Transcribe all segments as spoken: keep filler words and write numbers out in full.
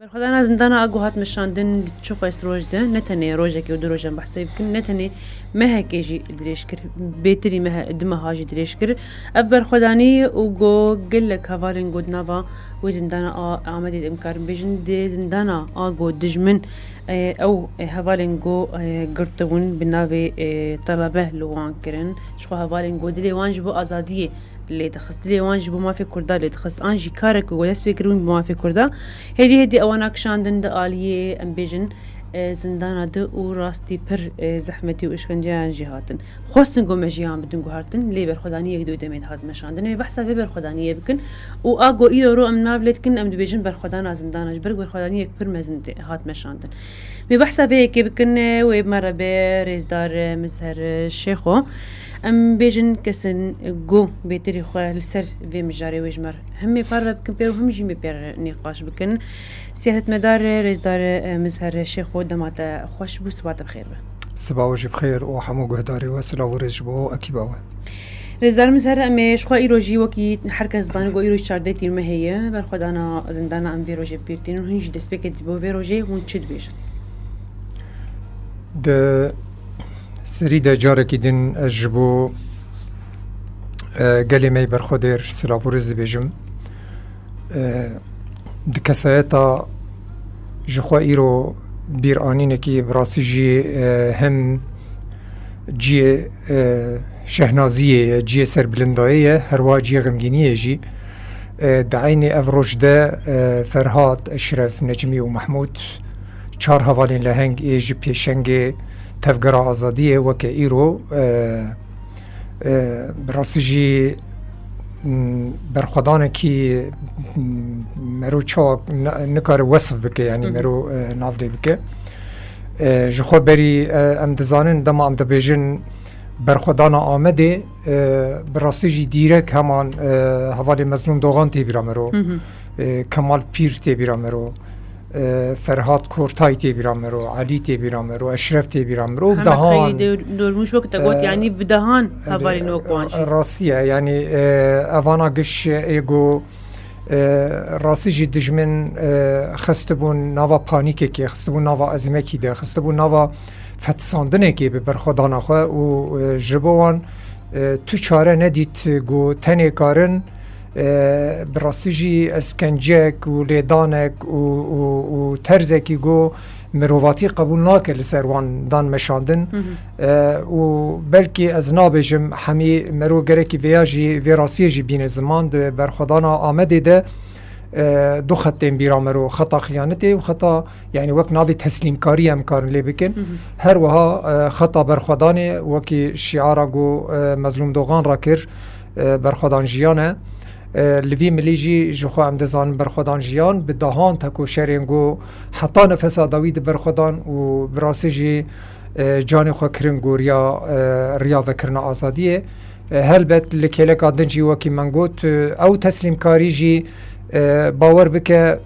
Berxwedana zindana a ku hat meşandin di çi xwest roj de, ne tenê rojekê û du rojan behsê bikin, ne tenê mehekê jî dirêj kir, bêtirî mehe, du meha jî dirêj kir. Ev berxwedanî û ku gelek hevalên ku di nava wê zindana a Amedê de em karin bêjin, di zindana a ku dijmin, e, ew, e, hevalên ku, e, girtibûn bi navê, e, telebe li wan kirin. Ji xwe hevalên ku dilê wan ji bo azadiyê lê dixist. Dilê wan ji bo mafê Kurda lê dixist. An jî karek ku dest pê kiribûn bi mafê Kurda. Hêdî hêdî ewana kişandin di aliyê, em bêjin, e, zindana de û rastî pir, e, zehmetî û îşkenceyan jî hatin. Xwestin ku me jiyan bidin guhartin, lê berxwedaniyek di wê demê de hat meşandin. Em ê behsa vê berxwedaniyê bikin û a ku îro ro em nav lê dikin, em dibêjin berxwedana zindana. Ji ber berxwedaniyek pir mezin tê, hat meşandin. Em ê behsa vê yekê bikin, e, wê bi me re be rêzdar, e, Mizher, e, Şêxo. Em bêjin kesên ku bêtirî xwe li ser vê mijarê wê ji me re him ê parve bikin pê û him jî mê pê re nîqaş bikin. Siyasetmedar, rêzdar, e, Mizher Şêxo, dema te xweş bû, siba te bi xêr be. Siba we jî bi xêr û hemû guhdarê we, silav û rêz ji bo ekîba we. Rêzdar Mizher, em ê ji xwe îro jî wekî her kes dizane ku îro çardeh tîrmehê ye, berxwedana zindana em vê rojê bi bîr tînin û hûn jî destpêkê bo vê rojê hûn çi dibêjin? Di serî de carekî din ez ji bo, e, gelê me yê berxwedêr silav û rêz dibêjim. E, di kesayeta ji xwe îro bîranînekî bi rastî jî, e, him cihê, e, şehnaziyê ye, cihê serbilindayê ye, her wiha cihê xemgîniyê jî. E, di eynê ev roj de, e, Ferhat, Eşref, Necmî û Mehmûd, çar hevalên leheng ê ji pêşengê Tevgera Azadiyê weke îro, e, e, bi rastî jî, m, berxwedanekî, m, mero çawa ni-, nikare wesf bike, yanî Hı hı. mero, e, nav lê bike. E, ji xwe berî, e, em dizanin dema em dibêjin berxwedana Amedê, e, bi rastî jî dîrek heman, e, hevalê Mezlûm Dogan tê bîra mero, Hı hı. e, Kemal Pîr tê bîra mero, e, Ferhat Kortay tê bîra mero, Elî tê bîra mero, Eşref tê bîra mero, Heme dehan, Xeyîdê Dormûş wek te got, e, yanî bi dehan e, hevalên wek wan jî. Rastî ye, yanî, e, evana giş ê ku, e, rastî jî dijmin, e, xistibûn nava panîkekê, xistibûn nava ezmekî de, xistibûn nava fetisandinekê bi berxwedana xwe û, e, ji bo wan, e, tu çare nedît ku tenê karin, e, bi rastî jî eskencek û lêdanek û, û, û terzekî ku mirovatî qebûl nake li ser wan dan meşandin. Hı hı. E, û belkî ez nabêjim hemî mero gerekî vêya jî, vê rastiyê jî bîne ziman. Di berxwedana Amedê de, e, du xet tên bîra mero, xeta xiyanetê û xeta, yanî wek navê teslîmkarî em karin lê bikin. Hı hı. Her wiha, e, xeta berxwedanê wekî şiara ku, e, Mezlûm Dogan rakir, e, berxwedan jiyan e. E, li vî milî jî ji xwe em dizanin berxwedan jiyan bi dehan tekoşerên ku heta nefesa dawî di berxwedan û bi rastî jî, e, canê xwe kirin goriya, e, riya vekirina azadiyê. E, helbet li kêleka din jî wekî min got, e, ew teslîmkarî jî, e, bawer bike,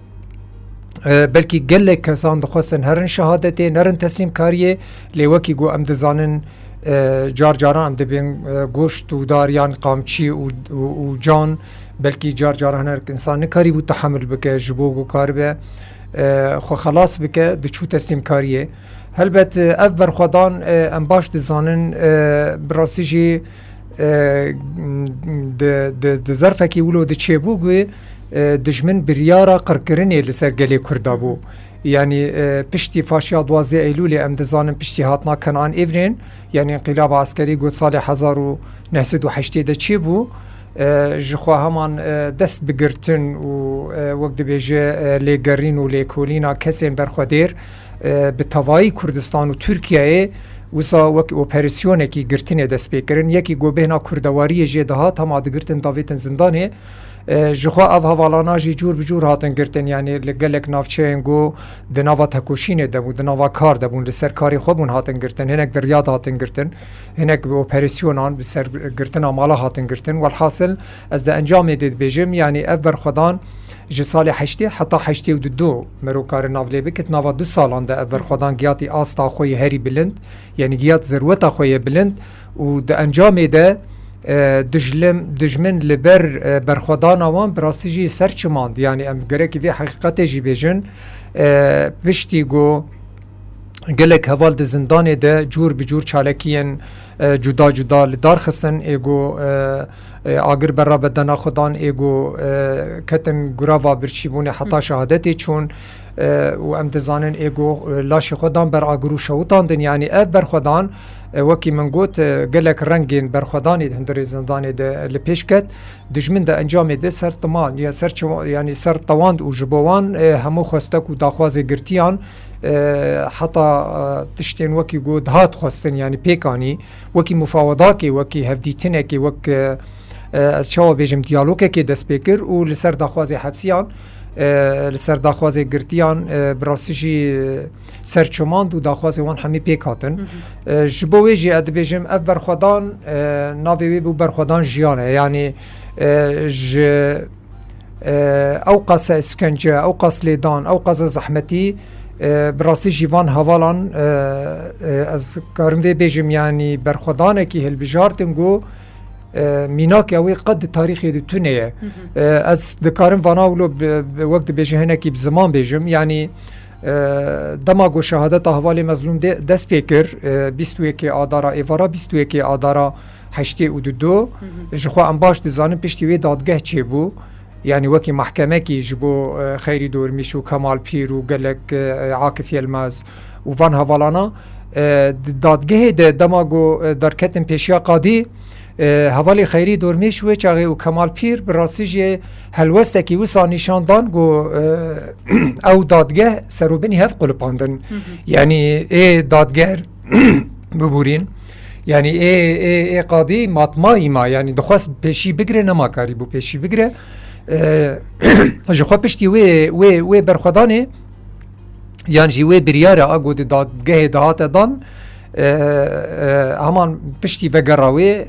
e, belkî gelek kesan dixwestin herin şehadetê, nerin teslîmkariyê, lê wekî ku em dizanin, e, car caran em dibên, e, goşt û dar yan qamçî û, û, û can, belkî car caran hinek însan nikarîbû tehemil bike ji bo ku karibe, e, xwe xelas bike, diçû teslîmkariyê. Helbet, e, ev berxwedan, e, em baş dizanin, e, bi rastî jî, e, di, di, di zerfekî wilo diçêbû ku, e, dijmin biryara qirkirinê li ser gelê Kurda bû. Yanî, e, piştî faşiya duwazdeh Eylûlê em dizanin piştî hatina Kenan Evrên, yanî înqilaba eskerî ku salê hezar û neh sed û heştê de çêbû, e, ji xwe heman, e, dest bi girtin û, e, wek dibêje, e, lêgerîn û lêkolîna kesên berxwedêr, e, bi tevayî Kurdistan û Tirkiyeyê wisa wek operasyonekî girtinê dest pê kirin. Yekî ku bêhna kurdewariyê jê dihat, hema digirtin davêtin zindanê. E, ji xwe ev hevalana jî cûr bi cûr hatin girtin, yanî li gelek navçeyên ku di nava tekoşînê de bûn, di nava kar de bûn, li ser karê xwe bûn hatin girtin, hinek di Riyad hatin girtin, hinek bi operasyonan, bi ser girtina mala hatin girtin. Welhasil, ez di encamê de dibêjim, yanî ev berxwedan ji salê heştê heta heştê û du mero kare nav lê bike, di nava du salan de ev berxwedan giyatî asta xwe yê herî bilind, yanî giyat zerweta xwe yê bilind û di encamê de, e, dijlim, dijmin li ber, e, berxwedana wan bi rastî jî ser çimand. Yanî em gerekî vê heqîqetê jî bêjin. E, piştî ku gelek heval di zindanê de cûr bi cûr çalakiyên, e, cuda cuda li dar xistin, ê ku, e, e, agir berra bedena xwe dan, ê ku, e, ketin grava birçîbûnê heta şehadetê çûn, e, û em dizanin ê ku, e, laşê xwe dan ber agir û şewitandin. Yanî ev berxwedan, e, wekî min got, e, gelek rengên berxwedanê di hundirê zindanê de li pêş ket. Dijmin de encamê de ser timan, ya ser çi-, yanî ser tewand û ji bo wan, e, hemû xwestek û daxwazê girtiyan, e, heta, e, tiştên wekî ku dihat xwestin, yanî pêkanî, wekî mufawedakê, wekî hevdîtinekê, wek, e, e, ez çawa bêjim, diyalogekê dest pê kir û li ser daxwazê hepsiyan, e, li ser daxwazê girtiyan, e, bi rastî jî, e, ser çimand û daxwazê wan hemî pêk hatin. E, ji bo wê jî ez dibêjim, ev berxwedan, e, navê wê bû berxwedan jiyan e. Yanî, e, ji, e, ew qase îskence, ew qas lêdan, ew qase zehmetî, e, bi rastî jî van hevalan, e, e, ez karim vê bêjim, yanî berxwedanekî hilbijartin ku, e, mînakê wê qet di tarîxê de tune ye. E, ez dikarim vana wilo bi, bi, wek dibêje hinekî bi ziman bêjim. Yanî, e, dema ku şehadeta hevalê mezlûm de, dest pê kir, e, bîst û yekê adara êvara, bîst û yekê adara heştê û du, ji xwe em baş dizanin piştî wê dadgeh çêbû. Yanî wekî mahkemekî ji bo, e, Xeyrî Dormîş û Kemal Pîr û gelek, e, Akif Yilmaz û van hevalana, e, di dadgehê de dema ku, e, derketin pêşiya qadî, e, hevalê Xeyrî Dormîş wê çaxê û Kemal Pîr bi rastî jî helwestekî wisa nîşan dan ku, e, ew dadgeh serûbinî hev qulipandin. Yanî ê dadger bibûrîn. Yanî ê, ê, ê qadî matmayî ma, yanî dixwest pêşî bigire, nema karî bû pêşî bigire. E, ji xwe piştî wê, wê, wê berxwedanê, yan jî wê biryara a ku di dadgehê dihate dan, e, e, heman piştî vegera wê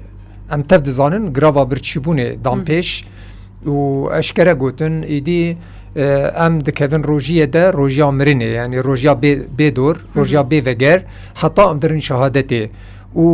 em tev dizanin grava birçîbûnê dan pêş û eşkere gotin, îdî, e, em dikevin rojiyê de, rojiya mirinê, yanî rojiya bê, bê dor, rojiya bê veger, heta em dirin şehadetê. Û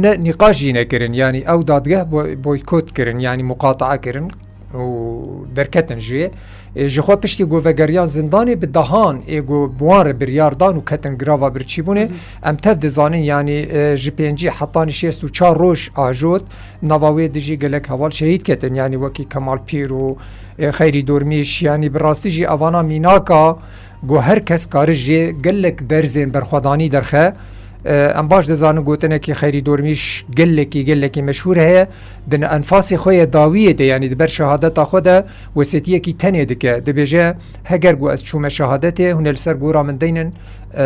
ne nîqaş jî nekirin, yanî ew dadgeh boy-, boykot kirin, yanî muqataa kirin û derketin jê. E, ji xwe piştî ku vegeriyan zindanê bi dehan ê ku bi wan re biryar dan û ketin grava birçîbûnê, em tev dizanin, yanî, e, ji pêncî hetanî şêst û çar roj ajot, nava wê dijî gelek heval şehîd ketin, yanî wekî Kemal Pîr û, e, Xeyrî Dormîş, yanî bi rastî jî evana mînaka ku her kes kari jê gelek derzên berxwedanî derxe. E, em baş dizanin gotinekî Xeyrî Dormîş gelekî, gelekî meşhûr heye. Di enfasê xwe ye dawiyê de, yanî di ber şehadeta xwe de wesêtiyekî tenê dike. Dibêje, heger ku ez çûme şehadetê, hûn ê li ser gora min deynin, e,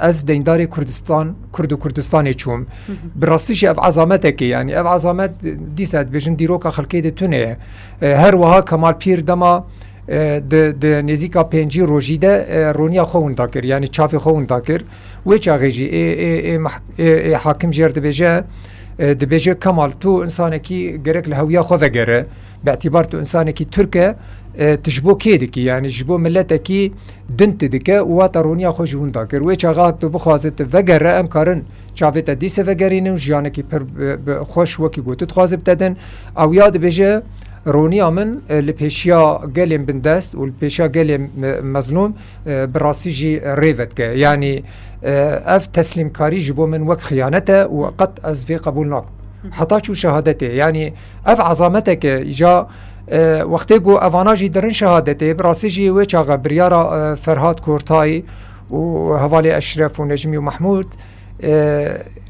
ez deyndarê Kurdistan, Kurd û Kurdistanê çûm. Bi rastî jî ev ezametekê, yanî ev ezamet dîsa dibêjin dîroka xelkê de tune ye. E, her wiha Kemal Pîr dema, e, di, di nêzîka pêncî rojî de, e, roniya xwe winda kir, yanî çavê xwe winda kir. Wê çaxê jî ê, ê, ê meh-, ê, ê hakim jê re dibêje, e, dibêje, Kemal, tu însanekî gerek li hewiya xwe vegere, bi îtîbar tu însanekî Tirk e, e, tu ji bo kê dikî? Yanî ji bo miletekî din tu dike û wata roniya xwe ji winda kir. Wê çaxa tu bixwaze tu vegere, em karin çavê te dîse vegerînin û jiyanekî pir bi, bi xweş wekî ku tu dixwaze bi te din. Ew ya dibêje, roniya min, e, li pêşiya gelên bindest û li pêşiya gelên me-, mezlûm, e, bi rastî jî rê vedike. Yanî, e, ev teslîmkarî ji bo min wek xiyanet e û qet ez vê qebûl nakim. Heta çû şehadetê. Yanî ev ezametek e. Îca, e, wextê ku evana jî dirin şehadetê, bi rastî jî wê çaxe biryara, e, Ferhat Kortayî û hevalê Eşref û Necmî û Mehmûd, e,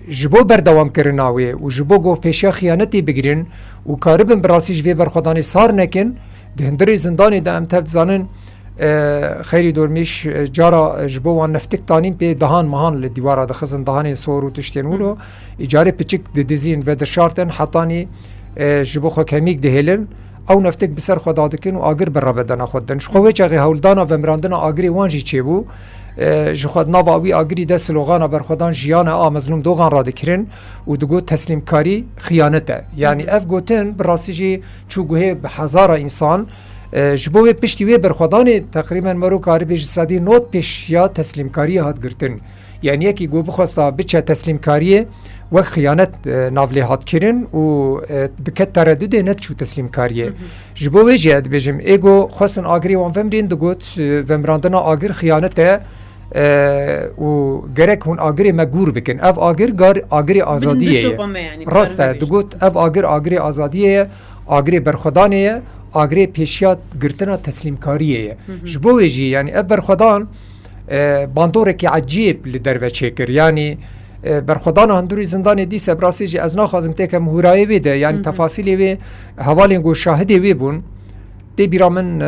ji bo berdewamkirina wê û ji bo ku pêşiya xiyanetê bigirin û karibin bi rastî ji vê berxwedanê sar nekin, di hundirê zindanê de em tev dizanin, e, Xeyrî Dormîş, e, cara, e, ji bo wan neftik tanîn pê dehan mehan li dîwara dixizin, dehanên sor û tiştên wilo, îcarê piçik didizîn, vedirşartin, hetanî, e, ji bo xwe kemîk dihêlin, ew neftik bi ser xwe dadikin û agir bi rebedena xwe didin. Ji xwe wê çaxê hewldana vemirandina agirê wan jî çêbû. E, ji xwe di nava wî agirî de slogana berxwedan jiyan e a Mezlûm Dogan radikirin û digot, teslîmkarî xiyanet e. Yanî ev gotin bi rastî jî çû guhê bi hezara însan. E, ji bo wê piştî wê berxwedanê teqrîben mero karibê ji sedî nod pêşiya teslîmkariyê hat girtin. Yanî yekî ku bixwesta biçe teslîmkariyê, wek xiyanet, e, nav lê hat kirin û, e, diket teredudê nediçû teslîmkariyê. Ji bo wê jî ez dibêjim, ê go xwestin agirê wan vemrên digot, e, vemirandina agir xiyanet e, e, û gerek hûn agirê me gûr bikin. Ev agir gar, agirê azadiyê ye. Rast e, digot ev agir agirê azadiyê ye, agirê berxwedanê ye, agirê pêşiya girtina teslîmkariyê ye. Ji bo wê jî, yanî ev berxwedan, e, bandorekî ecîb li derve çêkir. Yanî, e, berxwedana hundirî zindanê dîse, bi rastî jî ez naxwazim têkem hûrayê wê de, yanî tefasîlê wê, hevalên ku şahidê wê bûn. Tê bîra min, e,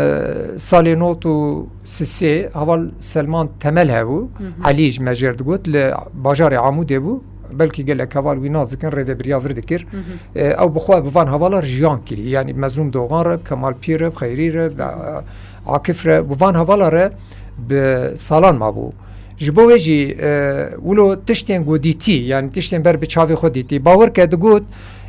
salê nod û sisê heval Selman Temel hebû, Elî ji me jêr digot, li bajarê Amûdê bû. Belkî gelek heval wî nas dikin, rêvebiriya vir dikir. E, ew bi xwe bi van hevalar jiyan kirî. Yanî Mezlûm Dogan re, Kemal Pîr re, Xeyrî re, e, Akif re, bi van hevala re bi salan mabû. Ji bo wê jî, e, wilo tiştên ku dîtî, yanî tiştên ber bi çavê xwe dîtî. Bawer ke digot,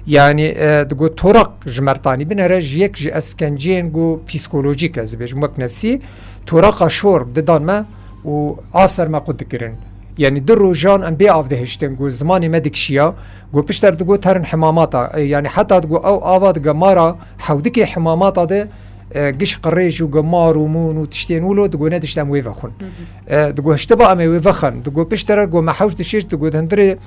yanî, e, digot toraq ji mertanî binere, ji yek ji eskenceyên ku psîkolojîk ez dibêjim wek nefsî, toraqa şor didan me û av ser me qut dikirin. Yanî du rojan em bê av dihiştin, ku zimanê me dikişiya, ku pişter digot herin hemamata, e, yanî heta digot ew ava dige mara hewdikê hemamata de, e, giş qirêj û gemar û mûn û tiştên wilo digo nedişt em wê vexwin. E, digo hiştiba em ê wê vexin. Digo piştre go me hewş dişişt, digo di hundirê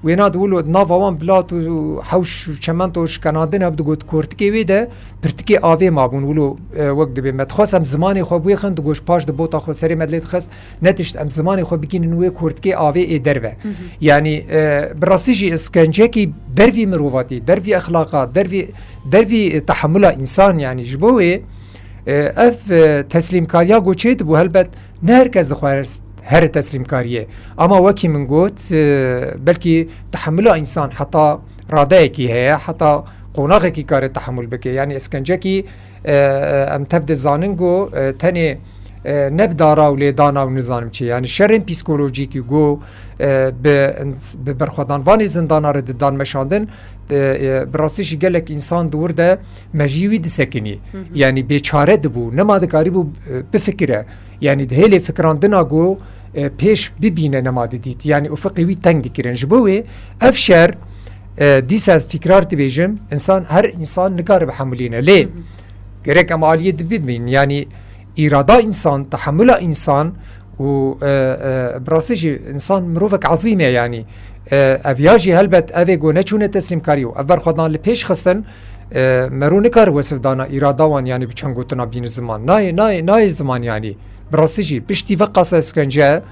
wêna di wilo di nava wan bilat û hewş û çemento şikenandin heb, digo di kortikê wê de pirtikê avê mabûn wilo, e, wek dibê me dixwest em zimanê xwe bwêxin, digo ji paş di bota xwe serê me dilê dixist, nedişt em zimanê xwe bigînin wê kortikê avê ê derve. Yanî, e, bi rastî jî iskencekî dervî mirovatî, dervî exlaqa, dervî dervî, e, tehemula însan, yanî ji bo wê, e, ev, e, teslîmkariya ku çêdibû, helbet ne her kes dixwest here teslîmkariyê. Ama wekî min got, e, belkî tehemula însan heta radeyekî heye, heta qonaxekî kare tehemul bike. Yanî iskencekî, e, e, em tev dizanin ku, e, tenê, e, ne bi dara û lêdana û nizanim çi. Yanî şerên psîkolojîkî ku, e, bi ins-, bi berxwedanvanê zindana re didan meşandin, e, e, bi rastî jî gelek însan di wir de mejiyê wî disekinî. Yanî bêçare dibû, nema dikarîbû, e, bifikire. Yanî di hêlê fikirandina ku, e, pêş bibîne nema didît. Yanî ufiqê wî teng dikirin. Ji bo wê ev şer, e, dîsa ez tîkrar dibêjim, însan, her însan nikare bihemilîne. Lê gerek em aliyê dibînin. Yanî îrada însan, tehemula însan û, e, e, bi rastî jî însan mirovek ezîm e yanî. E, ev ya jî helbet ev ê ku neçûne teslîmkarî û ev berxwedan li pêş xistin, e, mero nikare wesifdana îrada wan yanî bi çend gotina bîne ziman. Nayê, nayê, nayê ziman yanî. Bi rastî jî piştî veqasa îskence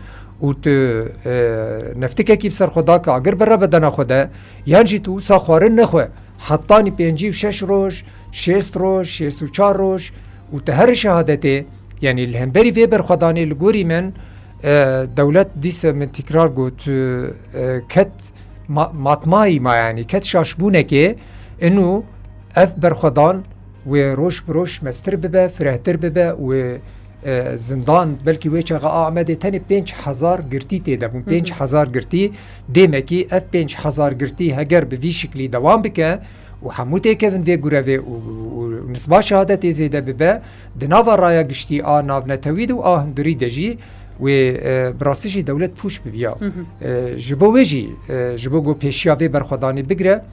û tu, e, neftikekî bi ser xwe da ke agir bere bedena xwe de, yan jî tu wisa xwarin nexwe, hetanî pêncî û şeş roj, şêst roj, şêst û çar roj û tu here şehadetê, yanî li hemberî vê berxwedanê li gorî min, e, dewlet dîse min tîkrar got, e, ket ma-, matmayî ma yanî, ket şaşbûnekê, inu ev berxwedan wê roj bi roj mestir bibe, firehtir bibe, wê, e, zindan, belkî wê çaxa a Amedê tenê pênc hezar girtî tê de bûn. Pênc hezar girtî, dêmekî ev pênc hezar girtî heger bi vî şiklî dewam bike û hemû têkevin vê gurevê û, û, û nisba şehadetê zêde bibe, di nava raya giştî a navnetewî de û a hundirî de jî wê, e, bi rastî jî dewlet pûç bibiya. E, ji bo wê jî, e, ji bo ku pêşiya vê berxwedanê bigire,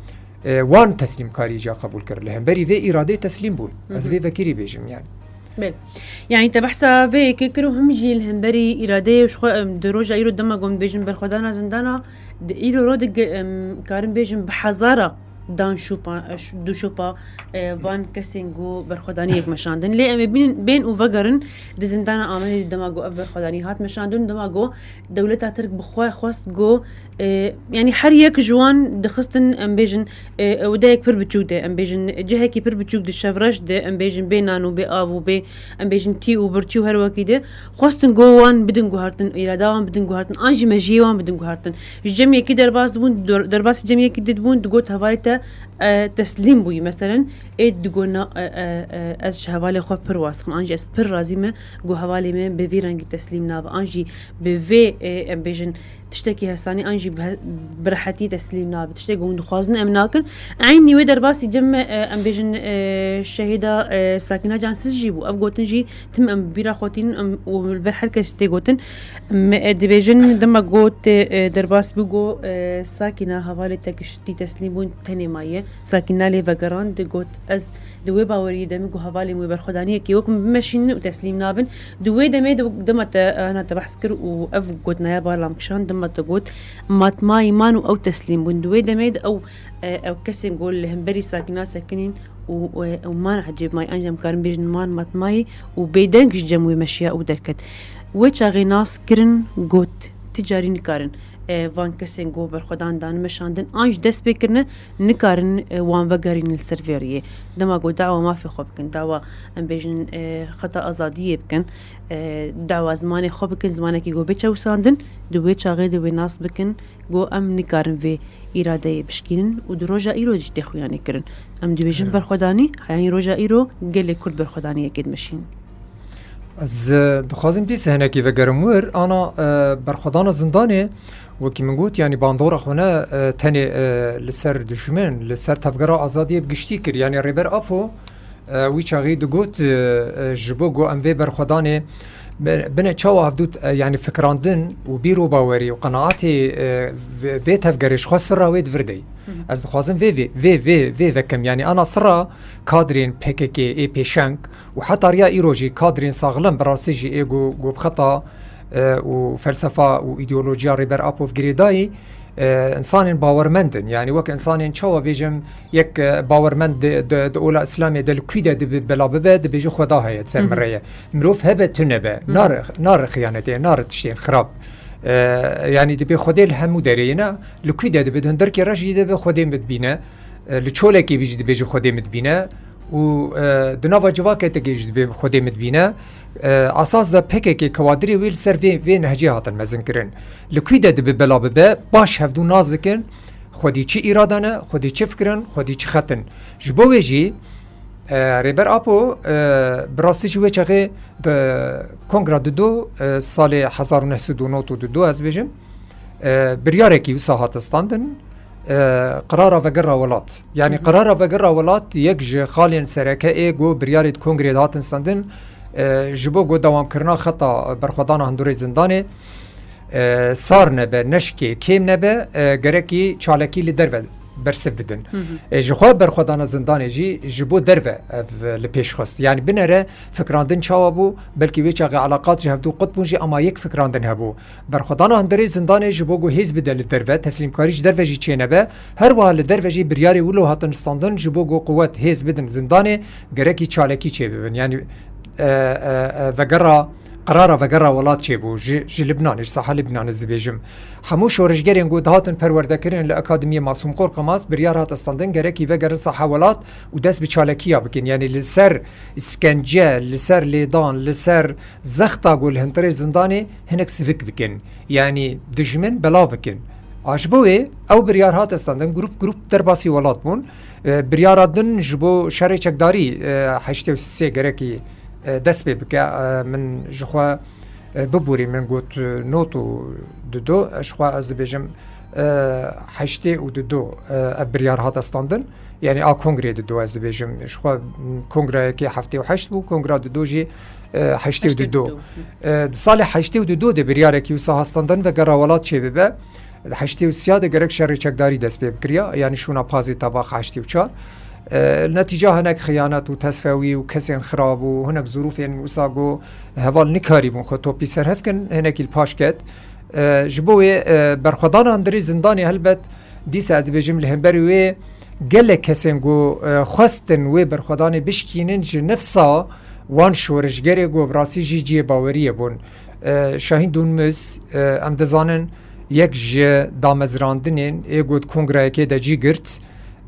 e, wan teslîmkarî jî qebûl kir. Li hemberî vê îradeyê teslîm bûn. Ez vê vekirî bêjim yani. Belê. Yani te behsa vê yekê kir û him jî li hemberî îradeyê û ji xwe, em, di roja îro dema ku em dibêjin berxwedana zindana, di îro ro di ge-, em, karin bêjin bi hezara dan şopa, e, ş-, du şopa, e, van kesên ku berxwedaniyek meşandin. Lê em ê bînin, bên û vegerin di zindana Amedê di dema ku ev berxwedanî hat meşandin, dema ku dewleta Tirk bi xwe xwest ku, e, yani her yek ji wan dixistin, em bêjin, e, ewdeyek pir biçûk de, em bêjin cihekî pir biçûk di şevreş de, em bêjin bê nan û bê av û bê, em bêjin tî û birçî û her wekî de, xwestin ku wan bidin guhertin, îrada wan bidin guhertin, an jî mejiyê wan bidin guhertin. Ji cem yekî derbas dibûn, der-, derbasî cem yekî didibûn, digot hevalê te, e, teslîm bûyî. Meselen, ê digot na, e, e, e, ez ji hevalê xwe pir waz dixim, an jî ez pir razî me ku hevalê me bi vî rengî teslîm nabe, an jî bi vê, e, em bêjin, tiştekî hesanî an jî bi he-, bi rehetî teslîm nabe. Tiştekî hûn dixwazin em nakin. Eynî wê derbasî cem me, e, em bêjin, e, şehîda, e, Sakîna Cansiz jî bû. Ev gotin jî tim em bîra xwe tînin, em, û li ber her kes tê gotin. Em, e, dibêjin dema got, e, derbas bû, got, e, Sakîna hevalê te giştî teslîm bûn tenê maye. Sakîna lê vegerand, got, ez di wê baweriyê de min ku hevalên wê berxwedaniyekê wek min bimeşînin û teslîm nabin. Di wê demê de dema te, ana te behs kir û ev gotinaya balam kişand, dema te got, matmayî man û ew teslîm bûn. Di wê demê de ew, e, ew kesên ku li hemberî Sakîna sekinîn û, e, ew man ecêb may, ancî em karin bêjin man matmayî û bêdeng ji cem wê meşiya û derket. Wê çaxê nas kirin, got, ti carî nikarin, e, van kesên ku berxwedan dan meşandin, an jî dest pê kirine, nikarin, e, wan vegerînin li ser vê riyê. Dema ku dawa mafê xwe bikin, dawa, em bêjin, e, xeta azadiyê bikin, e, dawa zimanê xwe bikin, zimanekî ku bê çewsandin, di wê çaxê di wê nas bikin, ku em nikarin vê îradeyê bişkînin û di roja îro jî tê xuyanê kirin. Em dibêjin Evet. berxwedanî, heyanî roja îro gelê Kurd berxwedaniyekê dimeşînin. Ez, e, dixwazim dîsa hinekî vegerim wir, ana, e, berxwedana zindanê, wekî min got, yanî bandora xwe ne, e, tenê, e, li ser dijmin, li ser tevgera azadiyê bi giştî kir. Yanî Rêber Apo, e, wî çaxî digot, e, e, ji bo ku em vê berxwedanê bi-, bine çawa hevdû, e, yanî fikrandin û bîr û bawerî û qenaetê, e, vê, vê tevgerê ji xwe sirra wê di vir de ye. Hı hı. Ez dixwazim vê, vê, vê, vê, vê vekim. Yanî ana sirra kadrên P K K ê pêşeng û heta riya îro jî kadrên saxlem bi rastî jî ê ku, ku bi xeta, e, û felsefa û îdeolojiya Rêber Apo girêdayî, e, insanên bawermend in. Yanî wek insanên çawa bêjim, yek, e, bawermend di, di, di ola Îslamê de li kwî de dibe bela bibe, dibêje Xweda heye, di ser Hı hı. min re ye. Mirov hebe tune be, Hı hı. nare, nare xiyanetê, nare tiştên xirab. E, yanî dibê Xwedê li hemû derê ye ne, li kwî de dibe, di hundirkê re jî dibe Xwedê min dibîne. E, li çolekê bî jî dibêje Xwedê min dibîne û, e, di nava civakê te jî dibê Xwedê min dibîne. E, asas de P K K kawadirê wê li ser vê, vê nehcê hatin mezin kirin. Li kwî de dibe bela bibe, baş hevdû nas dikin, xwedî çi îrade ne, xwedî çi fikir in, xwedî çi xet in. Ji bo wê jî, e, Rêber Apo, e, bi rastî jî wê çaxê di Kongra Dido, e, salê hezar û neh sed û nod û dido, ez bêjim, e, biryarekî wisa hate standin, e, qirara vegera welat. Yanî Hı hı. qirara vegera welat yek ji xalên sereke ê ku biryarê di kongrê de hatin standin, e, ji bo ku dewamkirina xeta berxwedana hundirê zindanê, e, sar nebe, neşkê, kêm nebe, e, gerekî çalakî li derve bersiv bidin. Hı hı. E, ji xwe berxwedana zindanê jî ji bo derve ev li pêş xwest. Yanî binere fikrandin çawa bû, belkî wê çaxê eleqat ji hevdû qut bûn jî, ama yek fikrandin hebû. Berxwedana hundirê zindanê ji bo ku hêz bide li derve, teslîmkarî ji derve jî çênebe, her wiha li derve jî biryarê wilo hatin standin, ji bo ku quwet, hêz bidin zindanê, gerekî çalakî çêbibin. Yanî, e, e, e, vegera, qirara vegera welat çêbû ji, ji Libnanê, ji saha Libnanê ez dibêjim. Hemû şoreşgerên ku dihatin perwerdekirin li Akademiyê Masûm Qorqemaz, biryar hate standin, gerekî vegerin saha welat û dest bi çalekiya bikin. Yanî li ser îskence, li ser lêdan, li ser zexta ku li hundirê zindanê hinek sivik bikin. Yanî dijmin belav bikin. A ji bo wê ew biryar hate standin, grup grup derbasî welat bûn. E, biryara din ji bo şerê çekdarî, e, heştê û sê gerekî, e, dest pê bike. E, min ji xwe, e, biborî min got, e, nod û dido, e, ji xwe ez dibêjim, e, heştê û dido, e, ev biryar hate standin. Yanî a kongrê dido ez dibêjim. Ji xwe, m, kongreyekê heftê û heşt bû, kongra dido jî, e, heştê û dido. Heştê û dido. E, di salê heştê û dido de biryarekî wisa hat standin vegera welat çêbibe. Di heştê û sê de gerek şerê çekdarî dest pê bikiriya, yanî şûna pazê tabax heştê û çar. E, netîca hinek xiyanet û tesfewî û kesên xirab û hinek zirûfên wisa ku heval nikarîbûn xwe topî serhev kin, hinekî li paş ket. E, ji bo wê, e, berxwedana hundirê zindanê helbet dîsa ez dibêjim li hemberî wê gelek kesên ku, e, xwestin wê berxwedanê bişkînin ji nifsa wan şoreşgerê ku bi rastî jî cihê baweriyê bûn. E, Şahîn Dûnmiz, e, em dizanin yek ji damezrandinên ê ku di kongreyekê de cî girt,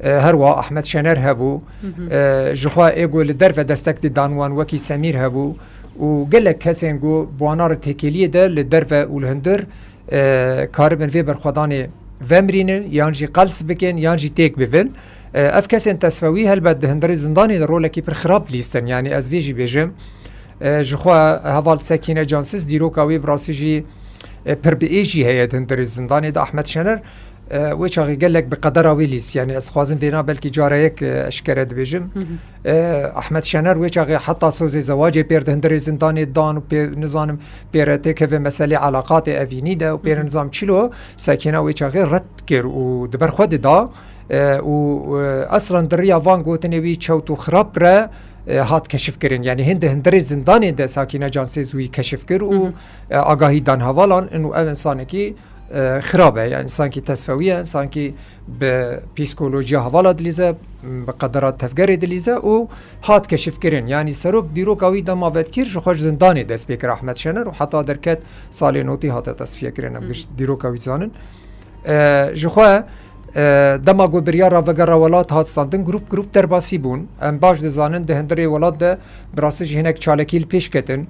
e, her wiha Ahmet Şener hebû. Hı hı. E, ji xwe ê ku li derve destek didan wan wekî Semîr hebû û gelek kesên ku bi wana re têkêliyê de li derve û li hundir, e, karibin vê berxwedanê vemirînin, yan jî qels bikin, yan jî têk bibin. E, ev kesên tesfewî helbet di hundirê zindanê de rolekî pir xirab lîstin. Yanî ez vê jî bêjim, e, ji xwe heval Sekîne Cansiz dîroka wê bi rastî jî e, pir bi êjî heye di hundirê zindanê de Ahmet Şener, e, wê çaxê gelek bi qedera wê lîst. Yani ez dixwazim vêna belkî cara yek, e, eşkere dibêjim. E, Ahmet Şener wê çaxê heta sozê zewacê pêr di hundirê zindanê dan û pê, nizanim, pêre têkeve meselê elaqatê evînî de û pêre nizam çilo, Sekîna wê çaxê red kir û di ber xwe de da, e, û, e, eslan di riya van gotinê wî çewt û xirab re, e, hat keşifkirin. Yani hin di hundirê zindanê de Sakîna Cansêz wî keşif kir û, e, agahî dan hevalan in û ev insanekî, e, xirab e. Yani sankî tesfewî ye, sankî bi psîkolojiya hevala dilîze, bi qedera tevgerê dilîze û hat keşifkirin. Yani serok dîroka wî dema vedkir ji xwe ji zindanê dest pê kir Ahmet Şener û heta derket salê notî hate tesfiyekirin. Em giş dîroka wî zanin. E, ji xwe, e, dema ku biryara vegera welat hat standin, grup grup derbasî bûn. Em baş dizanin di hundirê welat de bi rastî jî hinek çalakî li pêş ketin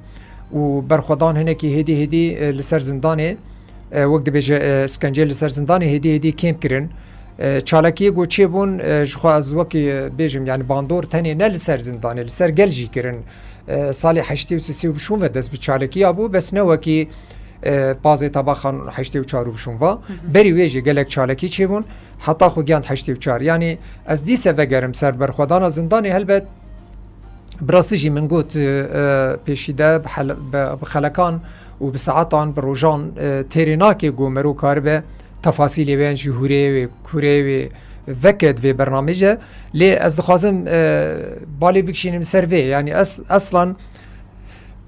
û berxwedan hinekî hêdî hêdî, e, li ser zindanê, e, wek dibêje, e, îskenceyê li ser zindanê hêdî hêdî kêm kirin. E, çalakiyê ku çêbûn, e, ji xwe ez wekî, e, bêjim, yani bandor tenê ne li ser zindanê, li ser gel jî kirin. E, salê heştê û sisê û bişûn ve dest bi çalekiya bû, bes ne wekî, e, pazê tabaxan heştê û çar û bişûn va. Berî wê jî gelek çalekî çêbûn, heta xwe gihand heştê û çar. Yani ez dîse vegerim ser berxwedana zindanê, helbet bi rastî jî min got, e, pêşî de bi hele-, bi, bi xelekan û bi saetan, bi rojan, e, têrê nake ku mero karibe tefasîlê wê yan jî hûreyê wê, kureyê wê veke di vê bernamê de. Lê ez dixwazim, e, balê bikişînim ser vê. Yani es-, eslan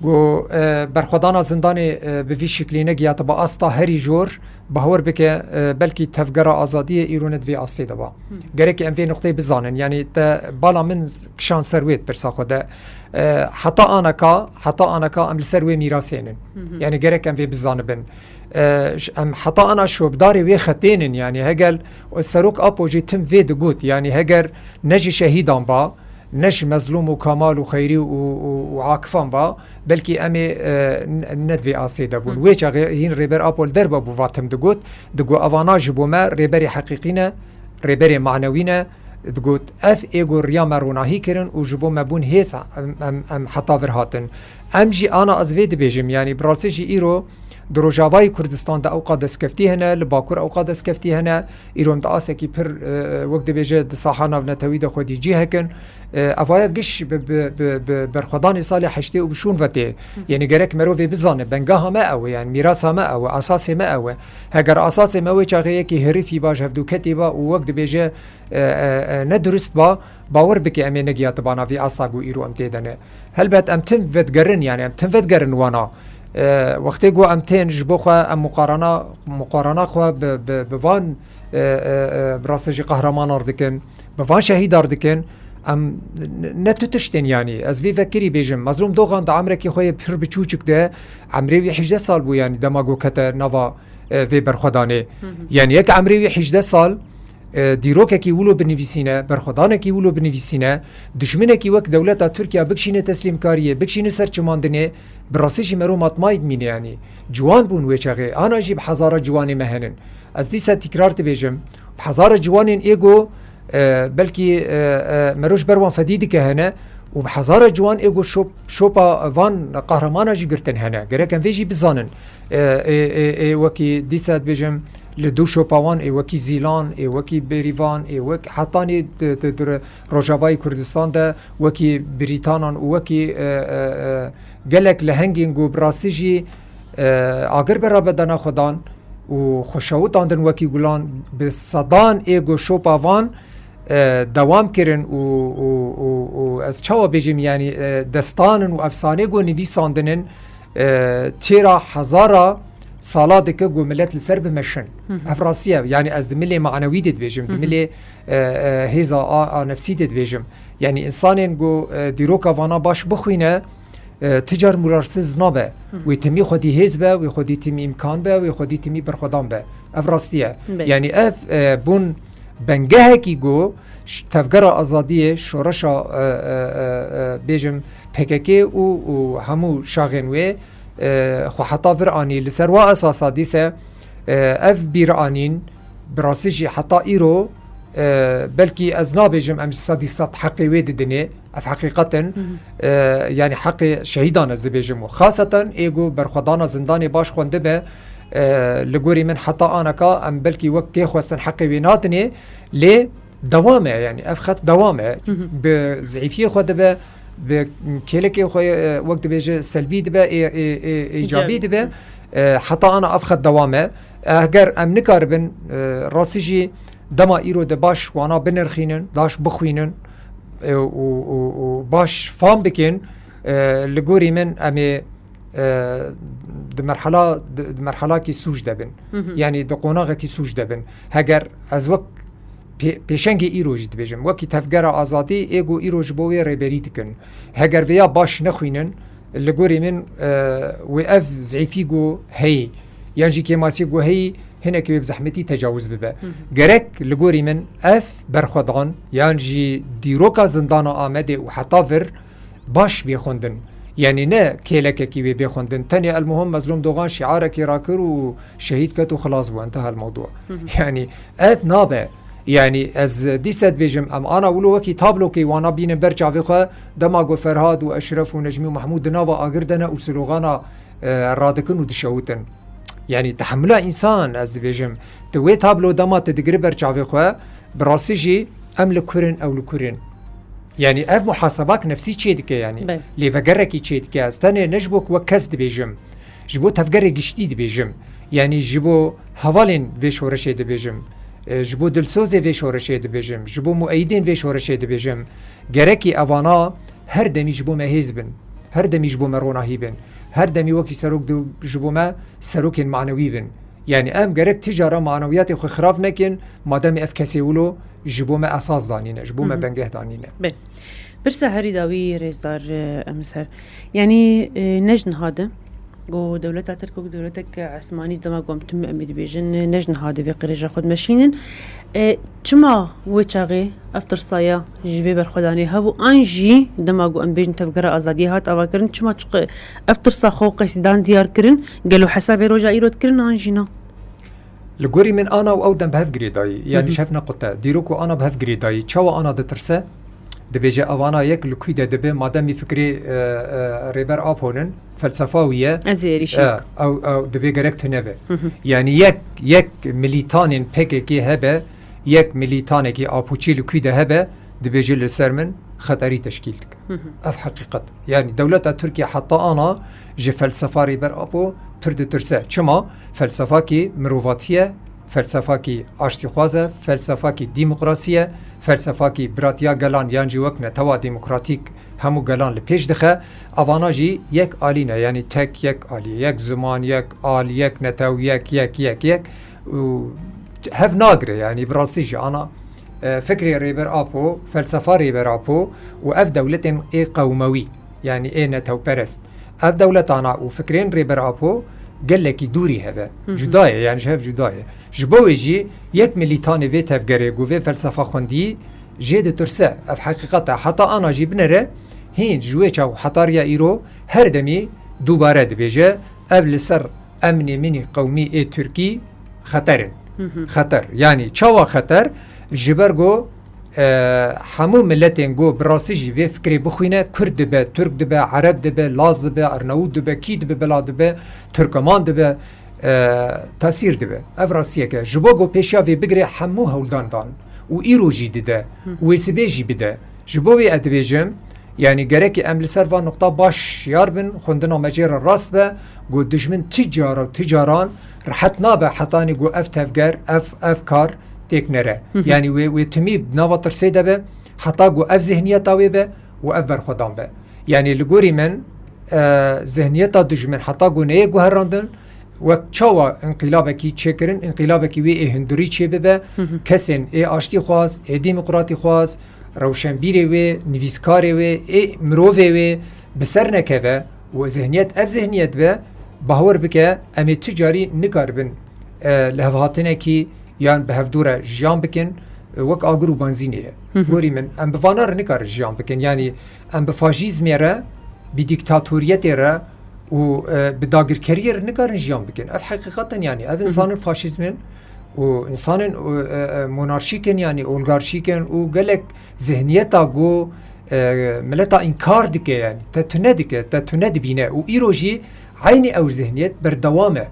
ku, e, berxwedana zindanê, e, bi vî şiklî negihatiba asta herî jor, bahwer bike, e, belkî tevgera azadiyê îro ne di vê astê de ba. Gerek em vê nuqteyê bizanin. Yani te bala min kişand ser wê pirsa xwe de. E, heta aneka, heta aneka em li ser wê mîrasê nin. Yani gerek em vê bizanibin. E, ş-, em heta ana şopdarê wê xetê nin. Yani heger Serok Apo jî tim vê digot. Yani heger ne ji şehîdan ba, ne ji Mezlûm û Kamal û Xeyrî û, û, û Akifan ba, belkî em ê, e, n-, ne di vê astê de bûn. Wê çaxê hîn Rêber Apo li derve bû, va tim digot, digot, evana ji bo me rêberê heqîqî ne, rêberê manewî ne, digot, ev ê ku riya me ronahî kirin û ji bo me bûn hêz, em, em, em heta vir hatin. Em jî ana ez vê dibêjim, yanî bi rastî jî îro di Rojavayê Kurdistan de ewqa destkeftî hene, li Bakur ewqa destkeftî hene, îro em di asekî pir, e, wek dibêje di saha navnetewî de xwedî cî hekin. E, evaya giş bi, bi, bi, bi berxwedanê salê heştê û bişûn ve tê. Yanî gerek merov vê bizane, bengeha me ew e, yanî mîrasa me ew e, asasê me ew e. Heger asasê me wê çaxê yekî herifî ba, ji hevdûketî ba û wek dibêje, e, e, e, ne durist ba, bawer bike em ê negiyatibana vî asta ku îro em tê de ne. Helbet em tim vedigerin, yanî em tim vedigerin wana. E, wextê ku em tên ji bo xwe, em muqarana, muqarana xwe bi, bi, bi van, e, e, e, bi rastî jî qehremanan dikin, bi van şehîdar dikin, em n-, ne tu tiştên, yanî ez vî vekirî bêjim. Mezlûm Dogan di emrekî xwe yê pir biçûçik de, emrê wî hejdeh sal bû, yanî dema ku kete nava, e, vê berxwedanê. Yanî yek emrê wî hejdeh sal, e, dîrokekî wilo binivîsîne, berxwedanekî wilo binivîsîne, dijminekî wek dewleta Tirkiye bikişîne teslîmkariyê, bikişîne ser çimandinê, bi rastî jî mero matmayî dimîne, yanî ciwan bûn wê çaxê, ana jî bi hezara ciwanê me henin. Ez dîsa tîkrar dibêjim, bi hezara ciwanên ê ku, e, belkî, e, e, mero ji ber wan fedî dike hene û bi hezara ciwan ê ku şop-, şopa van qehremana jî girtin hene. Gerek em vê jî bizanin. E, ê, ê, ê wekî dîsa dibêjim, li dû şopa wan ê wekî Zîlan, ê wekî Bêrîvan, ê wek hetanî di, di, di Rojavayê Kurdistan de wekî Brîtanan û wekî, e, e, e, gelek lehengên ku bi rastî jî, e, agir berabe dana xwe dan û xwe şewitandin wekî gulan, bi sedan ê ku şopa van, e, dewam kirin û, û, û, û ez çawa bêjim, yanî, e, destanin û efsanê ku nivîsandinin, e, têra hezara sala dike ku milet li ser bimeşin. Ev rastî ye. Yanî ez di milê manewî de dibêjim, di milê, e, e, hêza a, a nefsî de dibêjim. Yanî însanên ku, e, dîroka vana baş bixwîne, e, ti car murarsiz nabe. Wê timî xwedî hêz be, wê xwedî timî îmkan be, wê xwedî timî berxwedan be. Ev rastî ye. Belê. Yanî ev, e, bûn bengehekî ku ş-, tevgera azadiyê, şoreşa, e, e, e, e, bêjim P K K û, û hemû şaxên wê, e, xwe heta vir anî. Li ser wa esasa dîse, e, ev bîranîn bi rastî jî heta îro, e, belkî ez nabêjim em ji sedî sed heqê wê didinê, ev heqîqet in, e, yanî heqê şehîdan ez dibêjim û xaseten ê ku berxwedana zindanê baş xwendibe, E, li gorî min heta anaka em belkî wek tê xwestin heqê wê nadinê, lê dewam e, yanî ev xet dewam e. Bi zîfiyê xwe dibe, bi kêlekê xwe, e, wek dibêje selbî dibe, ê, ê, ê, êcabî dibe. E, heta ana ev xet dewam e. E, heger em nikaribin, e, rastî jî dema îro de baş wana binirxînin, baş bixwînin, e, û, û, û baş fam bikin, e, li gorî min em ê, e, di merhala, di, di merhalakî sûc de bin. Yanî di qonaxekî sûc de bin. Heger ez wek pê-, pêşengê îro jî dibêjim, wekî Tevgera Azadî ê ku îro ji bo wê rêberî dikin. Heger vêya baş nexwînin, li gorî min, e, wê ev zîfî ku heyî, yan jî kêmasî ku heyî, hinekî wê bi zehmetî tecawuz bibe. Gerek li gorî min ev berxwedan, yan jî dîroka zindana Amedê û heta vir, baş bê xwendin. Yanî ne kêlekekî wê bê xwendin. Tenê el muhim Mezlûm Dogan şiarekî rakir û şehîd ket û xilas bû. Enteha el mewdû. Yanî ev nabe. Yanî ez dîse dibêjim, em ana wilo wekî tablokê wana bînin ber çavê xwe, dema ku Ferhad û Eşref û Necmî û Mehmûd di nava agir de ne û slogana, e, radikin û dişewitin. Yanî tehemula însan, ez dibêjim, tu wê tablo dema tu digiri ber çavê xwe, bi rastî jî em li kur in, ew li kur in. Yanî ev muhasebak nefsî çê dike yanî. Belê. Lêvegerekî çê dike. Ez tenê ne ji bo wek kes dibêjim. Ji bo tevgerê giştî dibêjim. Yanî ji bo hevalên vê şoreşê dibêjim. E, ji bo dilsozê vê şoreşê dibêjim. Ji bo mueyidên vê şoreşê dibêjim. Gerekî evana her demî ji bo me hêz bin. Her demî ji bo me ronahî bin. Her demî wekî serok di-, ji bo me serokên manewî bin. Yanî em gerek ti cara manewiyatê xwe xirav nekin, mademê ev kesê wilo ji bo me esas danîne, ji bo me bengeh danîne. Belê. Pirsa herî dawî rêzdar, e, em li ser. Yanî, e, ne ji niha de ku dewleta Tirk wek dewletek esmanî dema ku em tim em ê dibêjin, ne ji niha de vê qirêja xwe dimeşînin. E, çima wê çaxê ev tirsa ya ji vê berxwedanê hebû, an jî dema ku em bêjin Tevgera Azadiyê hat avakirin, çima çiqe ev tirsa xwe qeysîdan diyar kirin, gelo hesabê roja îro dikirin an jî na? Li gorî min ana û ew dem bi hev girêdayî, yanî ji hev nequte. Dîrok û ana bi hev girêdayî. Çawa ana ditirse? Dibêje evana yek li kû de dibe, mademî fikrê, e, e, Rêber Apo nin, felsefa wî ye. Ez ê êrîşî E, ew, ew dibê gerek tune be. Yanî yek, yek milîtanên P K K hebe, yek milîtanekî Apoçî li kû de hebe, dibêje li ser min xeterî teşkîl dike. Ev heqîqet. Yanî dewleta Tirkiye heta ana ji felsefa Rêber Apo pir ditirse. Çima? Felsefakî mirovatiye, felsefakî aştîxwaz e, felsefakî demokrasî ye, felsefakî biratiya gelan yan jî wek netewa demokratîk hemû gelan li pêş dixe. Evana jî yek alî ne, yanî tek yek alî, yek ziman, yek al, yek netew, yek, yek, yek, yek û hev nagire, yanî bi rastî jî ana, e, fikrê Rêber Apo, felsefa Rêber Apo û ev dewletên ê qewmewî, yanî ê netewperest. Ev dewletana û fikrên Rêber Apo gelekî dûrî heve. Cuda ye, yanî ji hev cuda ye. Ji bo wê jî yek milîtanê vê tevgerê ku vê felsefa xwendî jê ditirse. Ev heqîqet e. Heta ana jî binere hîn ji wê çax û heta riya îro her demî dubare dibêje, ev li ser emnê min î qewmî ê Tirkî xeter in. Xeter. Yanî çawa xeter? Ji ber ku, e, hemû miletên ku bi rastî jî vê fikrê bixwîne, Kurd dibe, Tirk dibe, Ereb dibe, Laz dibe, Arnawût dibe, kî dibe, bila dibe, Tirkeman dibe, e, tesîr dibe. Ev rastiyek e. Ji bo ku pêşiya vê bigire hemû hewldan dan û îro jî dide û wê sibê jî bide. Ji bo wê ez dibêjim, yanî gerekî em li ser van nuqta baş şiyar bin, xwendina me jê re rast be, ku dijmin ti cara û ti caran rehet nabe hetanî ku ev tevger, ev, ev kar têk nere. Yanî wê, wê timî nava tirsê de be, heta ku ev zihniyeta wê be û ev berxwedan be. Yanî li gorî min, e, zihniyeta dijmin heta ku neyê guherandin, wek çawa înqîlabekî çêkirin, înqîlabekî wê ê hundirî çêbibe, kesên ê aştîxwaz, ê demokratîxwaz, rewşenbîrê wê, nivîskarê wê, ê mirovê wê bi ser nekeve û zihniyet ev zihniyet be, bawer bike, em ê tu carî nikaribin, e, lihevhatinekî yan bi hevdû re jiyan bikin, e, wek agir û benzînê ye. Gorî min, em bi vana re nikarin jiyan bikin. Yanî em bi faşîzmê re, bi dîktatoriyetê re û, e, bi dagirkeriyê re nikarin jiyan bikin. Ev heqîqet in, yanî ev insanin faşîzm in û insanin, e, e, monarşîk in, yanî oligarşîk in û gelek zihniyeta ku, e, mileta înkar dike, yanî te tune dike, te tune dibîne û îro jî eynî ew zihniyet berdewam e.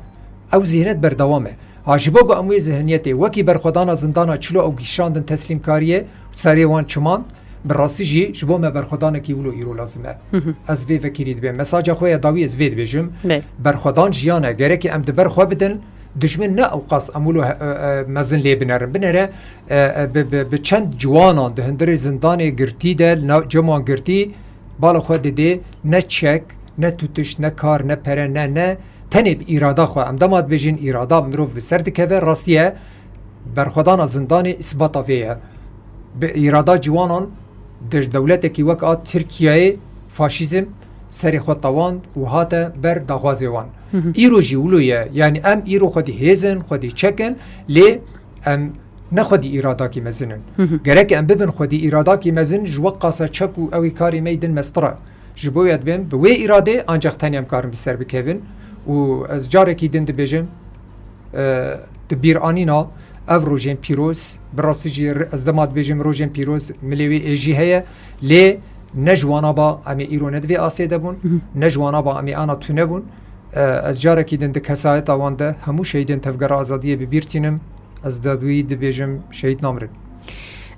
Ew zihnet berdewam e. Ha, ji bo ku em wê zihniyetê wekî berxwedana zindana çilo ew gişandin teslîmkariyê û serê wan çimand, bi rastî jî ji bo me berxwedanekî wilo îro lazim e. Ez vê vekirî dibêm. Mesaja xwe ya dawî ez vê dibêjim. Berxwedan jiyan e. Gerekê em di ber xwe bidin. Dijmin ne ewqas em wilo he-, e, e, mezin lê binerin. Binere, e, e, bi, bi, bi çend ciwanan di hundirê zindanê girtî de, li nav cem wan girtî, bala xwe didê, ne çek, ne tutiş, ne kar, ne pere, ne, ne, tenê bi îrada xwe. Em dema dibêjin îrada, mirov bi ser dikeve, rastî ye, berxwedana zindanê îsbata vê ye. Bi îrada ciwanan di dewletekî wek a Tirkiyeyê faşîzm serê xwe tewand û hate ber daxwazê wan. Îro jî wilo ye, yanî em îro xwedî hêz in, xwedî çek in, lê em ne xwedî îradakî mezin in. Gerek em bibin xwedî îradakî mezin, ji weqasa çek û ewî karê me yî din mestir e. Ji bo ya dibêm, bi wê îradê ancax tenê em karin bi ser bikevin û ez carekî din dibêjim, e, di bîranîna ev rojên pîroz, bi rastî jî re-, ez dema dibêjim rojên pîroz, milê wê êjî heye, lê ne ji wana ba em ê îro ne di vê asê de bûn, ne ji wana ba em ê ana tune bûn. E, ez carekî din di kesayeta wan de hemû şehîdên Tevgera Azadiyê bi bîr tînim. Ez dadwî dibêjim, şehîd namirin.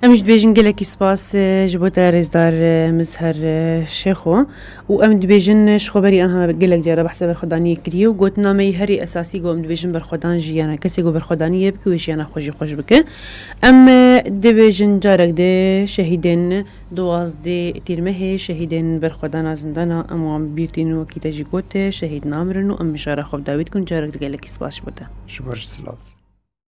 Em jî dibêjin gelekî spas, e, ji bo te rêzdar, e, Mizher, e, Şêxo. Û em dibêjin, e, ji xwe berî anha gelek cara behsa berxwedaniyê kiriye û gotina me yî herî esasî ku em dibêjin berxwedan jiyan e. Kesê ku berxwedaniyê bike wê jiyana xwe jî xweş bike. Em, e, dibêjin carek dê şehîdên duwazdeh tîrmehê, şehîdên berxwedana zindana em wan bi bîr tînin wekî te jî got, e, şehîd namirin û em mijara xwe bi dawî dikin. Carek dî gelekî spas ji bo te. Ji bo silav.